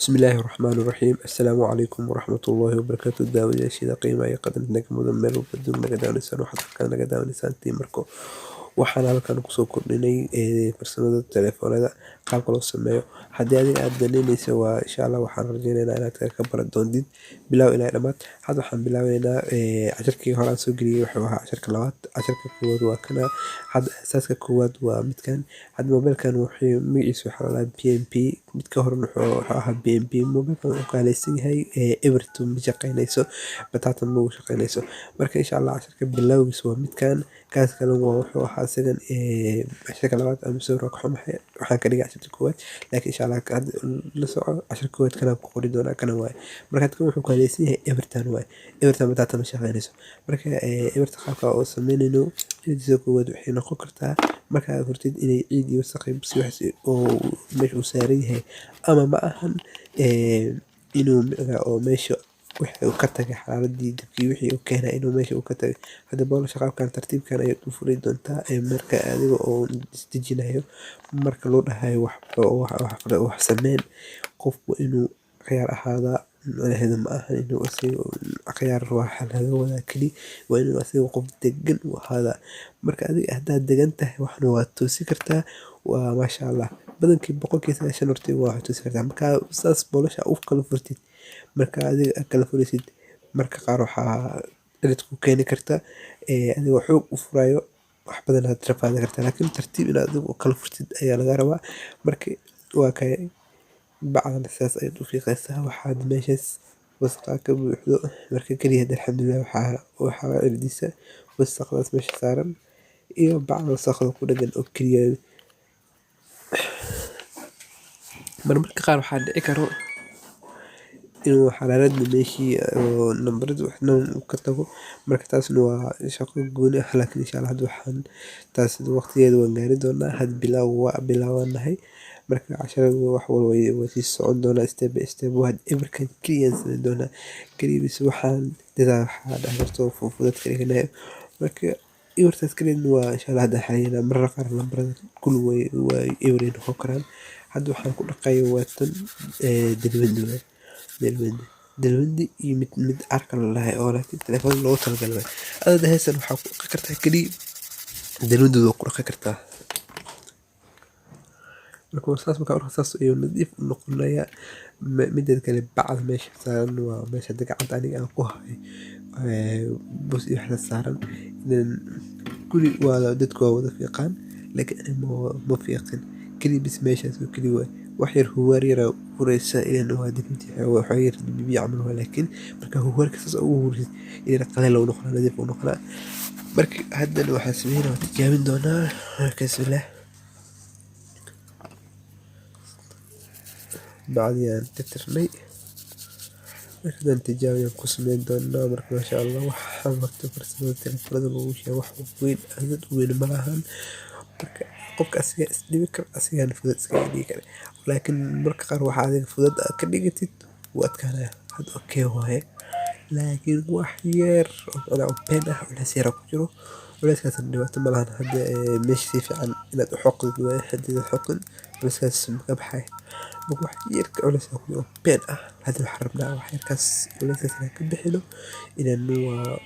Bismillaahi Raxmaani Raxiim. Assalaamu calaykum waraxmatullaahi wabarakaatu. Daawadayaasheeda qiimaha iyo qadarinta naga mudan, meel walba adduunka naga daawanaysaan, waxaad halkan naga daawanaysaan Tiimarko. Waxaan halkan kusoo kordhinay farsamada telefoonada, qaabka loo sameeyo. Haddii adiga aad danaynayso, waa insha Allah waxaan rajeynaynaa inaad ka baran doontid bilow ilaa dhammaad. Hadda waxaan bilaabeynaa casharkii hore aan soo geliyay, wuxuu ahaa casharka labaad. Casharka koowaad waa kana. Hadda asaaska koowaad waa midkan. Hadda mobilkan wuxuu magaciisa waxaa la dhahaa PMP. Midka hore wuxuu ahaa BMP. Mobilkan wuxuu ku halaysan yahay ebertu ma shaqeynayso, bataatan ma u shaqeynayso. Marka insha Allah casharka bilowgiisa waa midkan. Kaas kale waa wuxuu ahaa isagan casharka labaad ama sawir ka xumahay, waxaan ka dhigay casharka koowaad, laakiin insha Allah hadda la soco, casharka koowaad kana ku qori doonaa, kana waaye. Marka kan wuxuu ku halaysan yahay ebertan waaye, ebertan bataatan ma shaqeynayso. Marka eberta qaabka oo sameynayno, ciidisa koowaad waxay noqon kartaa marka aad furtid inay ciid iyo wasakh si wax oo meesha uu saaran yahay, ama ma ahan inuu oo meesha wixii uu ka tagay, xaraaradii dabkii wixii uu keenay inuu meesha uu ka tagay. Hadda boolasha qaabkan tartiibkan ayaad u furi doontaa marka adiga oo isdejinayo. Marka loo dhahayo wax sameyn, qofku inuu khiyaar ahaadaa macnaheedu ma ahan inuu asiga khiyaar waxa laga wadaa keli, waa inuu asiga qof degan u ahaadaa. Marka adiga haddaad degan tahay, waxna waad toosi kartaa, waa maasha Allah. Badankii 90% horta waa toosi kartaa. Marka saas boolasha u kala furtid, marka adiga aad kala furaysid, marka qaar waxaa cilad ku keeni karta adigoo xoog u furayo, wax badan aad rafaadi kartaa, laakiin tartiib inaad adigu u kala furtid ayaa laga rabaa. Marka waa kay bacdan saas ayaad u fiiqaysaa, waxaad meeshaas wasakh ka buuxdo. Marka kaliya alxamdulillah waxaa ciladiisa wasaqdaas meesha saaran iyo bacda wasakhda ku dhagan oo kaliya. Marmarka qaar waxaa dhici karo inuu xaraaradda meeshii oo nambarada waxna uu ka tago. Marka taasna waa shaqo gooni ah, laakiin insha Allah hadda waxaan taas waqtigeeda waan gaari doonaa. Had bilow waa bilaawanahay. Marka casharada wax walba way sii socon doonaa step by step. Waa eberkan kaliya samayn doonaa kaliya bis, waxaan dadaa waxaa dhex jirto fudud ka dhiganayo. Marka ebertaas kaliya waa insha Allah hadda xalinaynaa. Mararka qaar lambarada kulli way eber ay noqon karaan. Hadda waxaan ku dhaqayo waa tan dalwandi waaye, dalwandi dalwandi iyo mid arka la dhahay oo laakiin telefoon loogu talagalay waaye. Adada heestan waxaa ku dhaqi kartaa kaliya dalwandi, waa ku dhaqi kartaa. Marka saas markaa u saas ayuu nadiif u noqonayaa. Mideeda kale, bacda meesha saaran waa meesha hadda gacanta aniga aan ku hayo, bus iyo waxda saaran. Kulli waa dadku waa wada fiiqaan, laakiin aniga ma fiiqin, kaliya bis meeshaas oo kaliya waaye. Wax yar huwaar yar aa furaysa ilan waa dibinti wax yar biyo camal waa, laakiin marka huwaarka saas ugu hurisid ilan qaleel uu noqonaa, nadiif uu noqonaa. Marka haddana waxaan sameynaa, waan tijaabin doonaa. Marka bismillah, bacdii aan tirtirnay, marka tijaabiyaan ku sameyn doonaa. Marka maasha Allah, waxaan horta farsamada telefoonada lagu sheego wax weyn aad u weyn malahan. Marka qofka asiga isdhibi karo, asigana fudud iskaga dhigi kara, laakiin marka qaar waxaa adiga fudud aad ka dhigatid wuu adkaanaya. Hadda okay waaye, laakiin wax yar oo been ah culeys yar ku jiro, culeyskaasna dhibaato malahan. Hadda meesha si fiican inaad u xoqdid waaye, haddii aad xoqin culeyskaas ma ka baxay. Marka wax yar culeys ku jiro been ah, hadda waxaan rabnaa wax yarkaas culeyskaas inaan ka bixino, inaan waa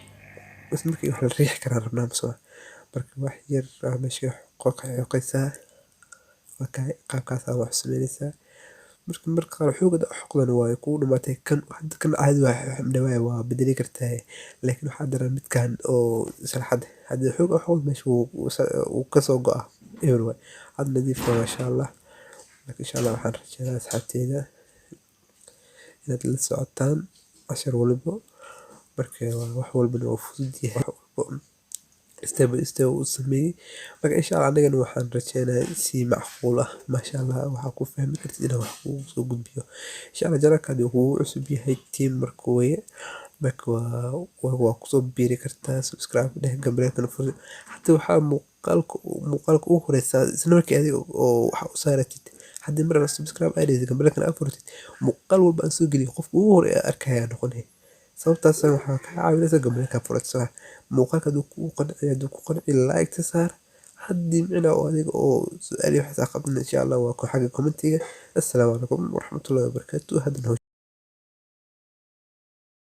bas markii wax la riixi karaan rabnaa mise. Marka wax yar meesha xoqaysaa, waa kay qaabkaas wax sameynaysaa. Marka qaar xoog hada xoqdana waa kugu dhamaatay. Kan hadda kan caadi waa, waa bedeli kartaa, laakiin waxaa daran midkan oo salaxad haddii xoog xoqdo meesha wuu kasoo go'a, eber waay. Hadda nadiif waa, maasha Allah. Marka insha Allah waxaan rajeynayaa asxaabteyda inaad la socotaan cashar walbo. Marka wax walbana waa fudud yahay, step by step u sameeyay. Marka insha Allah anigana waxaan rajeynayaa si macquul ah, maasha Allah, waxaa ku fahmi kartid inaan wax kugu soo gudbiyo insha Allah. Channelka haddii kugu cusub yahay, Team marka waye, marka waa kusoo biiri kartaa. Subscribe dheh, gambaleelkana fur. Hada waxaa muuqaalka ugu horeysa isla markii adiga oo waxa u saaratid, haddii mar subscribe aad dhehid, gambaleelkana aad furatid, muuqaal walba aan soo geliyo qofka ugu horeeya arkaya noqonaya. Sababtaas waxaa kaa caawinaysa gambaleelka furatid. Muuqaalka hadduu kugu qanciyo, hadduu ku qanciyo, like ta saar. Haddii micnaha oo adiga oo su'aal iyo waxaas aa qabtid, insha Allah waa ku xagga commentiga. Assalaamu calaykum waraxmatullaahi wabarakaatu. Haddana.